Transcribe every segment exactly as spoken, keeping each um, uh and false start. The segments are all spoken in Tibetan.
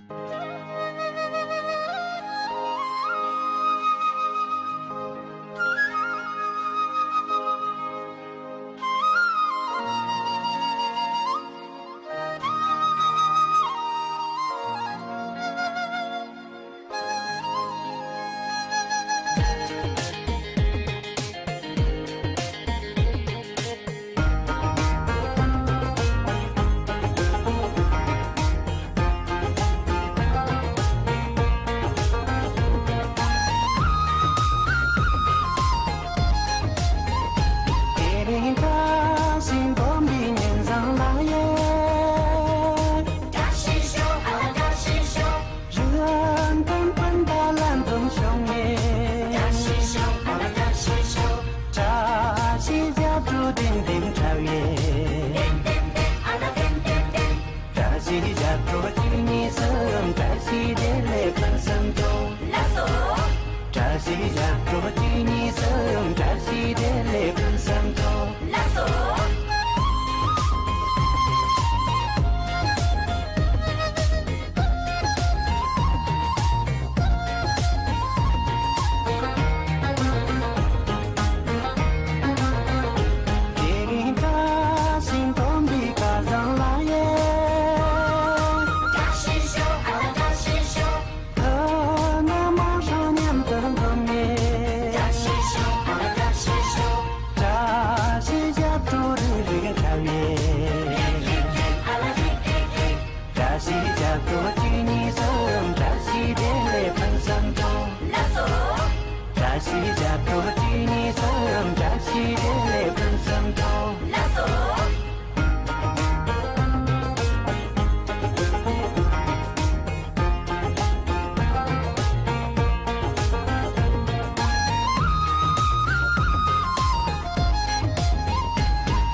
དེ་རིང་བཀྲ་ཤིས་སྒོམ་པའི་ཉིན་བཟང་ལ་ཡེ། བཀྲ་ཤིས་ཤོག་ཨ་ལ་བཀྲ་ཤིས་ཤོག་རི་ལ་ཀུན་ཕན་པ་ལ་འཛོམས་ཤོག་ངེ། བཀྲ་ཤིས་ཤོག་ཨ་ལ་བཀྲ་ཤིས་ཤོག་བཀྲ་ཤིས་ཞབས་བྲོ་ལྡེམ་ལྡེམ་འཁྲབ་ཡེ། ལྡེམ་ལྡེམ་ལྡེམ་ཨ་ལ་ལྡེམ་ལྡེམ་ལྡེམ། བཀྲ་ཤིས་ཞབས་བྲོ་གཅིག་གཉིས་གསུམ། བཀྲ་ཤིས་བདེ་ལེགས་ཕུན་སུམ་ཚོགས། ལགས་སོ། བཀྲ་ཤིས་ཞབས་བྲོ་གཅིག་གཉིས་གསུམ། བཀྲ་ཤིས་བདེ་ལེགས་ཕུན་སུམ་ཚོགས། ལགས་སོ། དེ་རིང་བཀྲ་ཤིས་སྒོམ་པའི་སྐལ་བཟང་ལ་ཡེ། བཀྲ་ཤིས་ཤོག་ཨ་ལ་བཀྲ་ཤིས་ཤོག་ཐ་ན་མ་ཧྲང་མཉམ་དུ་འཛོམས་ནས། བཀྲ་ཤིས་ཤོག་ཨ་ལ་བཀྲ་ཤིས་ཤོག་བཀྲ་ཤིས་ཞབས་བྲོ་རེ་རེ་འཁྲབ་ཡེ། རེ་རེ་རེ་ཨ་ལ་རེ་རེ་རེ། བཀྲ་ཤིས་ཞབས་བྲོ་གཅིག་གཉིས་གསུམ། བཀྲ་ཤིས་བདེ་ལེགས་ཕུན་སུམ་ཚོགས། ལགས་སོ། བཀྲ་ཤིས་ཞབས་བྲོ་གཅིག་གཉིས་གསུམ། བཀྲ་ཤིས་བདེ་ལེགས་ཕུན་སུམ་ཚོགས། ལགས་སོ།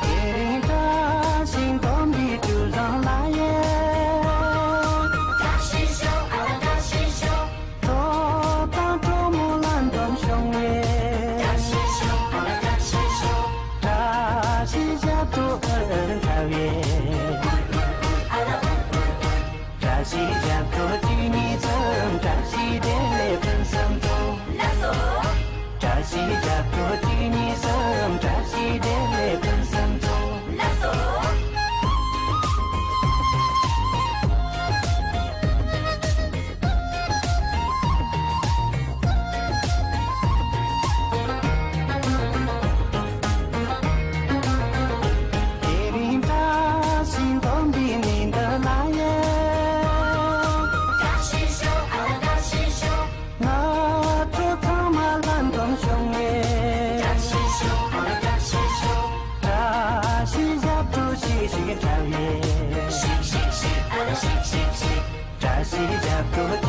དེ་རིང་བཀྲ་ཤིས་སྒོམ་པའི་དུས་བཟང་ལ་ཡེ། བཀྲ་ཤིས་ཤོག་ཨ་ལ་བཀྲ་ཤིས་ཤོག་ཐོབ་དང་གྲོགས་མོ་ལ་འཛོམས་ཤོག་ངེ། བཀྲ་ཤིས་ཤོག་ཨ་ལ་བཀྲ་ཤིས་ཤོག་བཀྲ་ཤིས་ཞབས་བྲོ་འཁྲབ་ཡེ། ཨ་ལ། བཀྲ་ཤིས་ཞབས་བྲོ་གཅིག་གཉིས་གསུམ། བཀྲ་ཤིས་བདེ་ལེགས་ཕུན་སུམ་ཚོགས། ལགས་སོ། བཀྲ་ཤིས་ཞབས་བྲོ་གཅིག་གཉིས་གསུམ། བཀྲ་ཤིས་བདེ་ལེགས་ཕུན་སུམ་ཚོགས། ལགས་སོ། དེ་རིང་བཀྲ་ཤིས་སྒོམ་པའི་ཉིན་འདི་ལ་ཡེ། བཀྲ་ཤིས་ཤོག་ཨ་ལ་བཀྲ་ཤིས་ཤོག་ང་ཚོ་ཚང་མ་ལ་འཛོམས་ཤོག་ངེ། བཀྲ་ཤིས་ཤོག་ཨ་ལ་བཀྲ་ཤིས་ཤོག་བཀྲ་ཤིས་ཞབས་བྲོ་ཤིག་ཤིག་འཁྲབ་ཡེ། ཤིག་ཤིག་ཤིག་ཨ་ལ་ཤིག་ཤིག་ཤིག་བཀྲ་ཤིས་ཞབས་བྲོ་